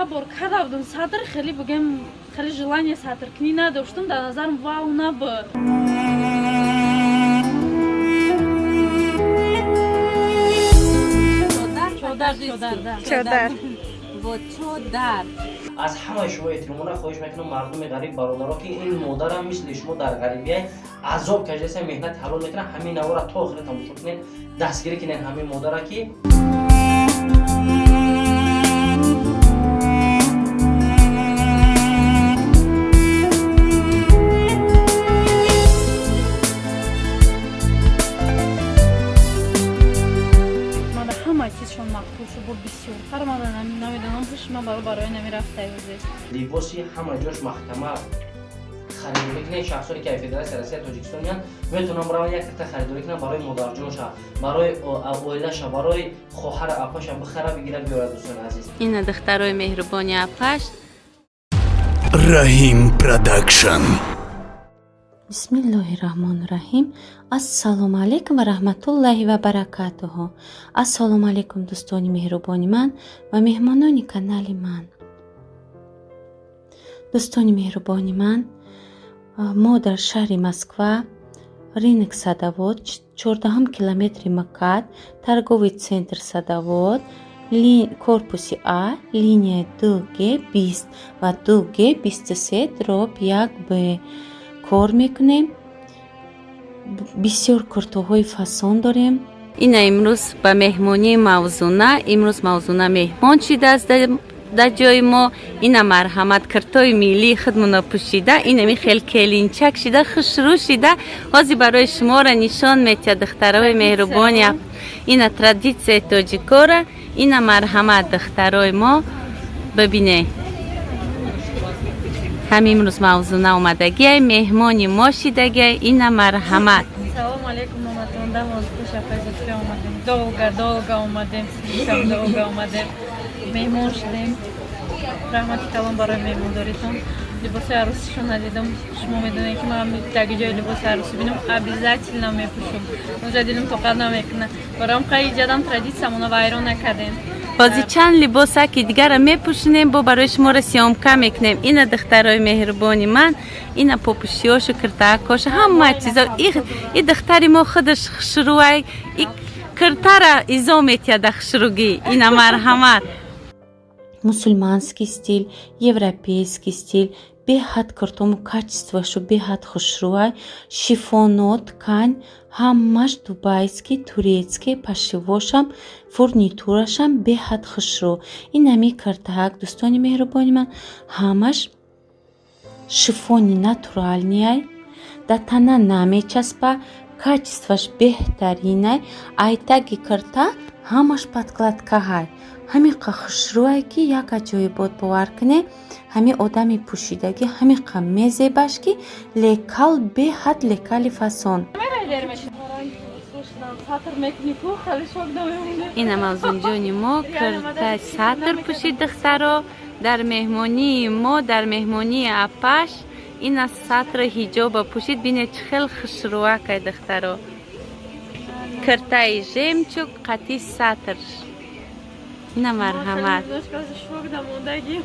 Бор када будум сатр, хеле бигем, хеле желание сатркунӣ надоштум, дар назарам вау набуд. Чодар, чодар, да. Чодар. Вот чодар. Аз ҳамаи шумо эҳтиромона хоҳиш мекунам, мардуми ғариб, бародаро, ки ин модарам мисли шумо дар ғарибия азоб кашидаста, меҳнати ҳалол мекунад. Ҳамин навора то охира тамошо кунед, дастгирӣ кунед ҳамин модара, ки Мада ҳама чизшон мақбул шуд, бо бисёртар мада намедонам, ҳуш ман барои намерафта ӯзе. Либоси ҳама ҷош маҳкама харидорӣ кунед. Шахсоне ки Федератсия Россия, Тоҷикистон меянд, метавонанд бараванд, як кирта харидорӣ кунанд барои модарҷонша, барои оилаша, барои хоҳара, апаша, бихара, бигира, биёрад, дӯстони азиз. Ина, духтарои меҳрубони апаш. Раҳим Продакшн. Бисмиллоҳи раҳмони раҳим. Ассалому алайкум ва раҳматуллоҳи ва баракатуҳу. Ассалому алайкум, дӯстони меҳрубони ман ва меҳмонони канали ман. Дӯстони меҳрубони ман, мо дар шаҳри Москва, рынок Садовод, 14-километри МКАД, торговый центр Садовод, корпуси А, линия 2Г 20 ва 2Г 23/1Б кор мекунем. Бисёр куртоҳои фасон дорем. Ина, имрӯз ба меҳмонии Мавзуна, имрӯз Мавзуна меҳмон шидааст дар ҷои мо. Ина, марҳамат, киртои миллии худмуно пӯшида, инами хел келинчак шида, хушрӯ шида. Ҳозир барои шуморо нишон метиҳад, духтарои меҳрубони. Ина, традитсияи тоҷикора. Ина, марҳамат, духтарои мо, бибине. Ҳам имрӯз Мавзуна омадагиай, меҳмони мо шидагиай. Ина, марҳамат. Салом алейкум, маматон, дамоз хуш, апай Зулфия. Омадем, долго долго омадем, слишком долго омадем, меҳмон шудем. Раҳмати калон барои меҳмондоритон. Либоси арӯсишо надидам. Шумо медонед, ки ман таги ҷои либоси арӯсӣ бинам, обязательно мепӯшам, унҷа дилам тоқат намекунад. Бароям қай ҷадам традитсиямона вайрон накардем. Ҳозир чанд либоса ки дигара мепӯшинем, бо барои шуморо съёмка мекунем. Ина, духтарои меҳрубони ман, ина попушиёшу, киртаакошу, ҳама чизо. И духтари мо худаш хушрӯай, и киртара изо метиҳада хушрӯгӣ. Ина, марҳамат. Мусульманский стиль, европейский стиль, беҳад куртому качествошу беҳад хушрӯай. Шифоно, ткань ҳамаш дубайский, турецкий, пошивошам, фурнитурашам беҳад хушрӯ. Инами киртаак, дӯстони меҳрубони ман, ҳамаш шифони натуральныйай, да тана намечаспа, качествош беҳтаринай. Айтаги кирта ҳамаш подкладкаҳай, ҳамиқа хушрӯай, ки як аҷоибот, бовар кунед, ҳами одами пӯшидагӣ ҳамиқа мезебаш, ки лекал, беҳад лекали фасон. Сатр мекунӣ ку, хеле шок намемонӣ. Ина, Мавзунҷони мо кирта сатр пӯшид, духтаро, дар меҳмонии мо, дар меҳмонии апаш. Ина, сатри ҳиҷоба пӯшид, бинед, чӣ хел хушрӯакай, духтаро. Киртаи жемчуг қати сатр. Ина, марҳамат. Шок дамондагӣ.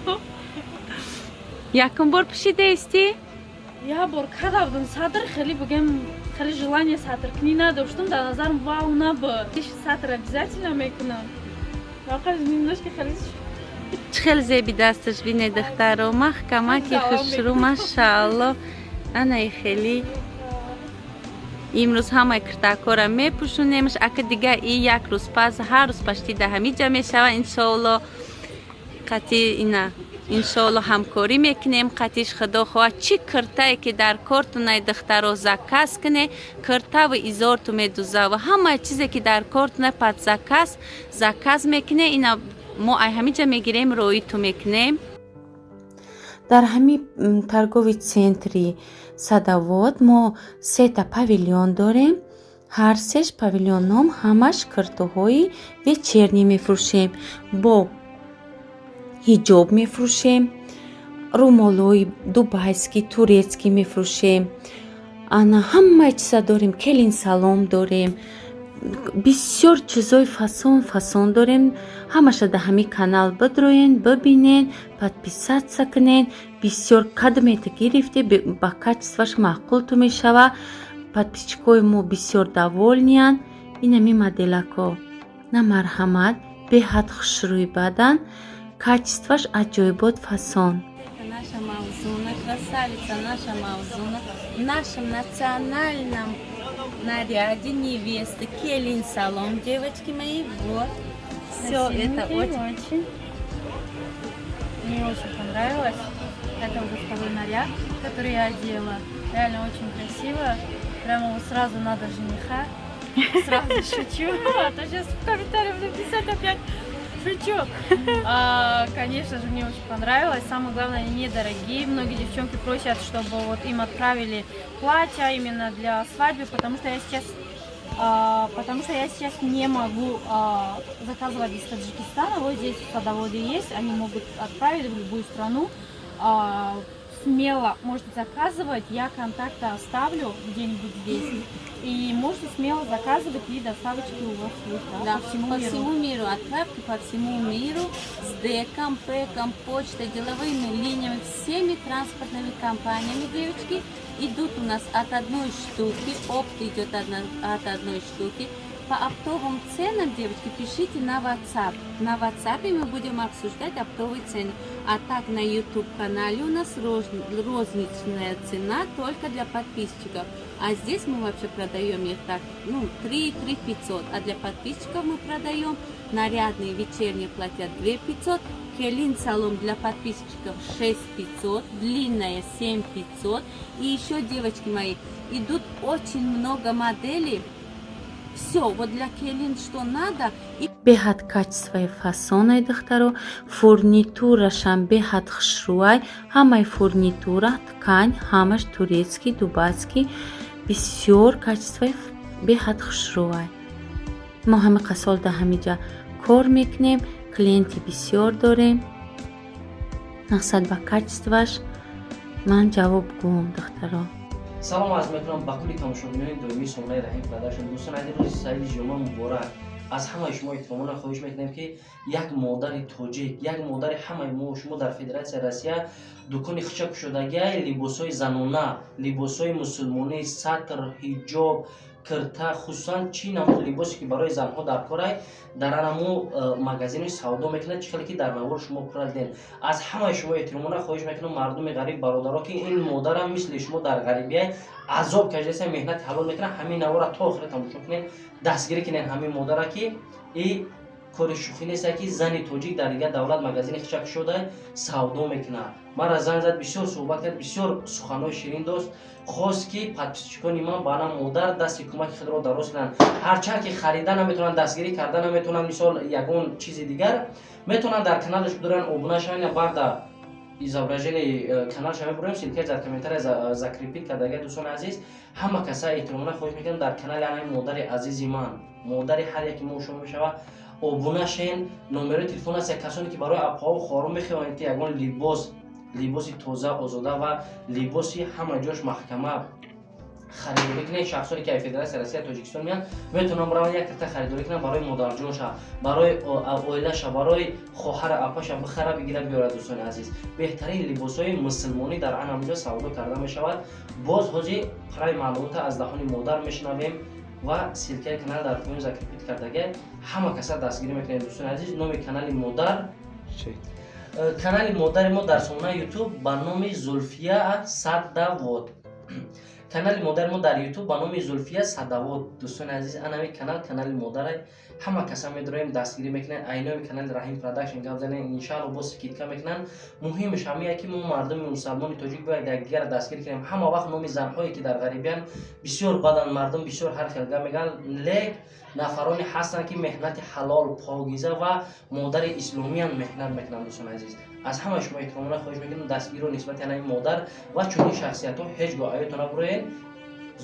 Якум бор пӯшидаистӣ? Як бор када будум сатр, хеле бигем, хеле желание сатркунӣ надоштум, дар назарам вау набуд. Сатр обязательно мекунам. Немножко хеле Чӣ хел зеби дасташ, бине, духтаро, маҳкамаки хушрӯ, машаалло. Анаи хели имрӯз ҳамаи киртакҳоро мепӯшонемш. Ака дига и як рӯз пас ҳар рӯз пашти да ҳамиҷа мешава, иншоалло. Қати ина, иншоалло, ҳамкорӣ мекунем қатиш, худо хоҳад. Чӣ киртае ки дар кортунай, духтаро, заказ куне, киртаву изорту медузаву ҳамаи чизе ки дар кортунай, под заказ заказ мекуне. Ина, мо ай ҳамиҷа мегирем, роиту мекунем. Дар ҳамин торговый центри Садовод мо сета павильон дорем. Ҳар сеш павильоном ҳамаш киртоҳои вечерний мефурӯшем, бо ҳиҷоб мефурӯшем, румолҳои дубайский, турецкий мефурӯшем. Ана, ҳамаи чиза дорем, келин салом дорем. Бисёр чизои фасон фасон дорем. Ҳамаша дар ҳамин канал бидроен, бибинен, подписаться кунен. Бисёр кадмета гирифте, ба качестваш маъқулту мешава. Подписчикои мо бисёр довольный анд. Инами моделако на, марҳамат, беҳад хушрӯй бадан, качестваш аҷоибот, фасон. Наша Мавзуна, красавица наша Мавзуна, в нашем национальном наряде невесты. Келин салом, девочки мои, вот. Все это очень. Очень. Мне очень понравилось. Это уже второй наряд, который я одела. Реально очень красиво. Прямо вот сразу надо жениха. Сразу шучу. А то сейчас в комментариях буду писать опять. Шучу. А, конечно же, мне очень понравилось. Самое главное, они недорогие. Многие девчонки просят, чтобы вот им отправили платья именно для свадьбы, потому что я сейчас не могу заказывать из Таджикистана. Вот здесь в садоводе есть, они могут отправить в любую страну. Смело можете заказывать, я контакты оставлю где-нибудь здесь. И можете смело заказывать, и доставочки у вас есть, да, Да, по всему по миру. Всему миру. Отправки по всему миру с ДЭКом, ПЭКом, почтой, деловыми линиями, всеми транспортными компаниями, девочки, идут у нас от одной штуки, опт идет от одной штуки. По оптовым ценам, девочки, пишите на WhatsApp. На WhatsApp мы будем обсуждать оптовые цены. А так на YouTube канале у нас розничная цена только для подписчиков. А здесь мы вообще продаем их так, ну, 3, 3 500. А для подписчиков мы продаем нарядные вечерние платья 2 500. Келин салом для подписчиков 6 500, длинная 7 500. И еще, девочки мои, идут очень много моделей. Все, вот для келин что надо. И Беҳад качествои фасонай, духтаро. Фурнитурашам беҳад хушрӯай. Ҳамаи фурнитура, ткань ҳамаш турецкий, дубайский, бисёр качествои беҳад хушрӯай. Мо ҳами қасол дар ҳамиҷа кор мекунем, клиенти бисёр дорем. Мақсад, ба качестваш ман ҷавобгӯм, духтаро. Салом арз мекунам ба кулли тамошобинони доимии сомонаи Раҳим Продакшн. Дӯстон азиз, рӯзи саиди ҷумъа муборак. Аз ҳамаи шумо эҳтиромона хоҳиш мекунем, ки як модари тоҷик, як модари ҳамаи мо шумо дар Федератсияи Россия дукони хича кушодагиай, либосҳои занона, либосҳои мусулмонӣ, сатр, ҳиҷоб, кирта, хусусан чӣ намуд либосе ки барои занҳо дар корай, дар анаму магазини савдо мекунад, чӣ хеле ки дар навор шумо пурра дидем. Аз ҳамаи шумо эҳтиромона хоҳиш мекунам, мардуми ғариб, бародаро, ки ин модарам мисли шумо дар ғарибия азоб кашидаста, меҳнати ҳалол мекунад. Ҳамин навора то охира тамошо кунед, дастгирӣ кунед ҳамин модара, ки и кори шӯхӣ нест, ки зани тоҷик дар дигар давлат магазини хича кушода савдо мекунад. Мара занг зад, бисёр суҳбат кард, бисёр суханҳои ширин дошт. Хост, ки подписчикони ман ба ана модар дасти кӯмаки худро дароз кунанд. Ҳарчанд ки харида наметавонанд, дастгирӣ карда наметавонанд, мисол, ягон чизи дигар метавонанд, дар каналаш бидоранд, обуна шаванд. Барда изображение каналша мебурем, ссылка дар комментария закрепить кардага. Дӯстони азиз, ҳама каса эҳтиромона хоҳиш мекунам, дар канали анаи модари азизи ман, модари ҳар яки мо шумо мешавад, обуна шен. Номерои телефон аст. Касоне ки барои апаҳо, хоҳарон мехоҳанд, ки ягон либос, либоси тоза, озода ва либоси ҳама ҷош маҳкама харидорӣ кунед, шахсоне ки аз Федератсияи Россия, Тоҷикистон меянд, метавонанд бираванд, як кирта харидорӣ кунанд, барои модарҷонша, барои оилаша, барои хоҳара, апаша бихара, бигира, биёрад. Дӯстони азиз, беҳтарин либосҳои мусулмонӣ дар ан ҳамҷо савдо карда мешавад. Боз ҳозир прави маълумота аз даҳони модар мешунавем ва ссылкаи канал дар поён закрепить кардага. Ҳама каса дастгирӣ мекунед. Дӯстони азиз, номи канали модар, канали модари мо дар сомонаи Ютуб ба номи Зулфия Садавод. Канали модари мо дар Ютуб ба номи Зулфия Садавод. Дӯстони азиз, анами канал, канали модарай. Ҳама каса медороем, дастгирӣ мекунанд. Айноми канали Раҳим Продакшн гап занем, иншаалло боз скидка мекунанд. Муҳимаш ҳамия, ки мо мардуми мусалмони тоҷик бояд якдигарро дастгирӣ кунем. Ҳама вақт номи занҳое ки дар ғарибиянд, бисёр бадан, мардум бисёр ҳар хел гап мегӯянд, лек нафароне ҳастанд, ки меҳнати ҳалол, покиза ва модари исломиян меҳнат мекунанд. Дӯстони азиз, аз ҳамаи шумо эҳтиромона хоҳиш мекунам, дастгириро нисбати анаи модар ва чунин шахсиятҳо ҳеҷ гоҳ аётон набуроед.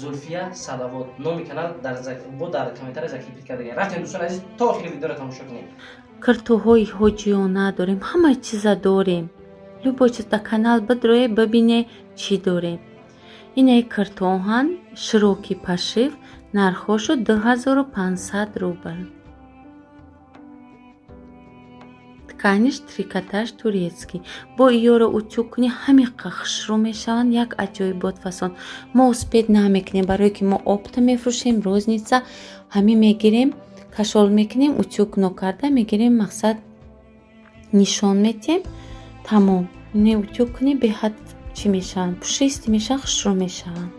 Зулфия Садавод номи канал бо дар комментария закрепить кардагем. Рафтем, дӯстони азиз, то охири видеоро тамошо кунед. Киртуҳои ҳоҷиёна дорем, ҳама чиза дорем. Любой чиз дар канал бидроe, бибине, чӣ дорем. Инаи киртоҳан широкий пошив. Нархошу 2500 рубл. Тканиш трикотаж турецкий. Бо иёро утюг кунӣ, ҳамиқа хушрӯ мешаванд, як аҷоибот фасон. Мо успеть намекунем, барое ки мо оптом мефурӯшем, розница. Ҳамин мегирем, кашол мекунем, утюг нокарда мегирем, мақсад нишон метиҳем, тамом. Не, утюг кунӣ, беҳад чӣ мешаванд, пушистый мешаванд, хушрӯ мешаванд.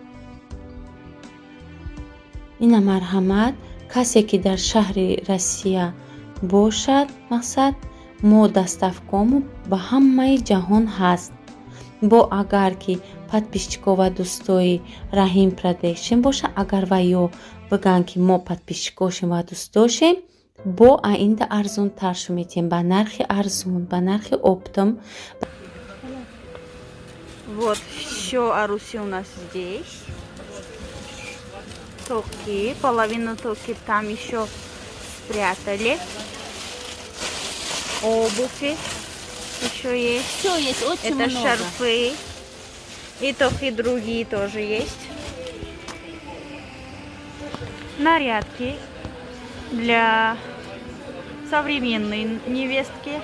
Ина, марҳамат, касе ки дар шаҳри Россия бошад, мақсад, мо доставкаому ба ҳамаи ҷаҳон ҳаст. Бо агар ки подписчико ва дӯстои Раҳим Продакшн боша, агар ва ё бигӯянд, ки мо подписчикошем ва дӯстошем, бо аинда арзонтар шу метиҳем, ба нархи арзон, ба нархи оптом. Вот, все аруси у нас здесь. Токи, половину токи там еще спрятали. Обуви еще есть. Все есть, очень Это много. Шарфы. И токи другие тоже есть. Нарядки для современной невестки.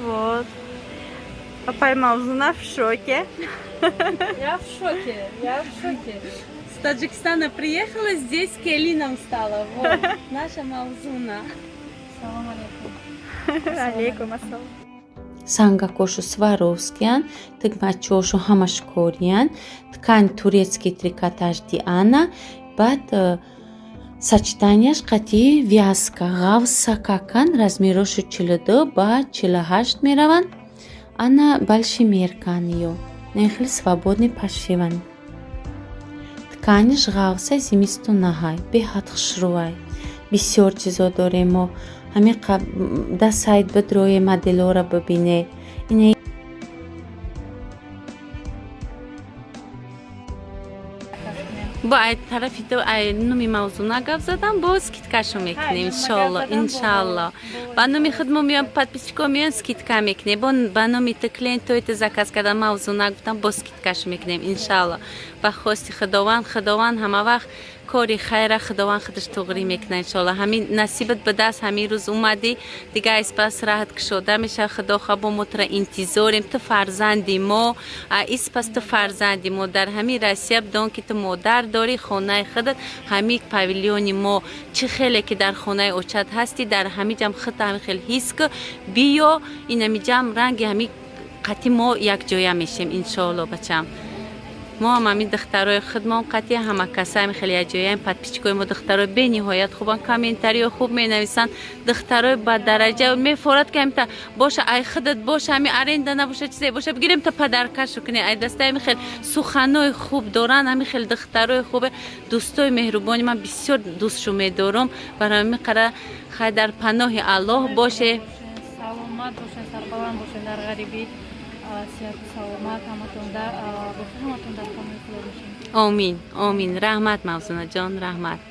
Вот. А Поймал в шоке. Я в шоке, я в шоке. С Таджикистана приехала, здесь келином стала. Вот, наша Мавзуна. Салом алейкум. Алейкум ассалам. Сангакошу сваровскиян, тигмачошу ҳамаш кориян, ткань турецкий трикотаж Диана, баъд сочетанияш қатъи вязка ғавса какан, размерошу 42 ба 48 мераванд. Ана большой меркан ё не, хеле свободный пошиван. Тканиш ғавса, зимистонаҳай, беҳад хушрӯвай. Бисёр чизо дорем мо. Ҳамин да сайт бидрое, моделора бибине. Ина. Бо ай тарафи ту, ай нуми Мавзуна гап задам, бо скидкашу мекунем, иншолло, иншалло. Ба номи худ мо меём, подписчико меём, скидка мекунем. Бо ба номи ту клиентои ту заказ кардам, Мавзуна гуфтам, бо скидкашу мекунем, иншалло. Ба хости Худованд, Худованд ҳама вақт кори хайра Худованд худаш туғрӣ мекунад, иншолло. Ҳамин насибат ба даст, ҳамин рӯз омадӣ, дига испас раҳат кушода мешавад. Худо хоҳ, бо мо тура интизорем. Ту фарзанди мо, испас ту фарзанди мо дар ҳамин Россия. Бидон, ки ту модар дорӣ, хонаи худат ҳамин павилиони мо. Чӣ хеле ки дар хонаи очат ҳастӣ, дар ҳамин ҷам худта ҳамин хел ҳис ку. Биё, инамиҷам ранги ҳамин қатъи мо якҷоя мешем, иншоалло, бачам. Мо ҳам ҳамин духтарои худмон қатъи ҳама каса ҳамин хеле якҷояем. Подписчикои мо духтарои бениҳоят хубанд, комментариё хуб менависанд, духтарои ба дараҷа мефорад, ки ҳамита боша, ай худат боша, ҳамин аренда набоша, чизе боша, бигирем, та подаркашу кунем. Ай даста ҳамин хел суханои хуб доранд, ҳамин хел духтарои хубе, дӯстои меҳрубони ман, бисёр дӯстшу медорам. Барои ҳамин қара хай, дар паноҳи Аллоҳ боше. Саломат бошед, сарбаланд бошед дар ғарибӣ, сиҳату саломат ҳаматонда бошед, ҳаматон дар паноҳи Худо бошед. Омин, омин. Раҳмат, Мавзунаҷон, раҳмат.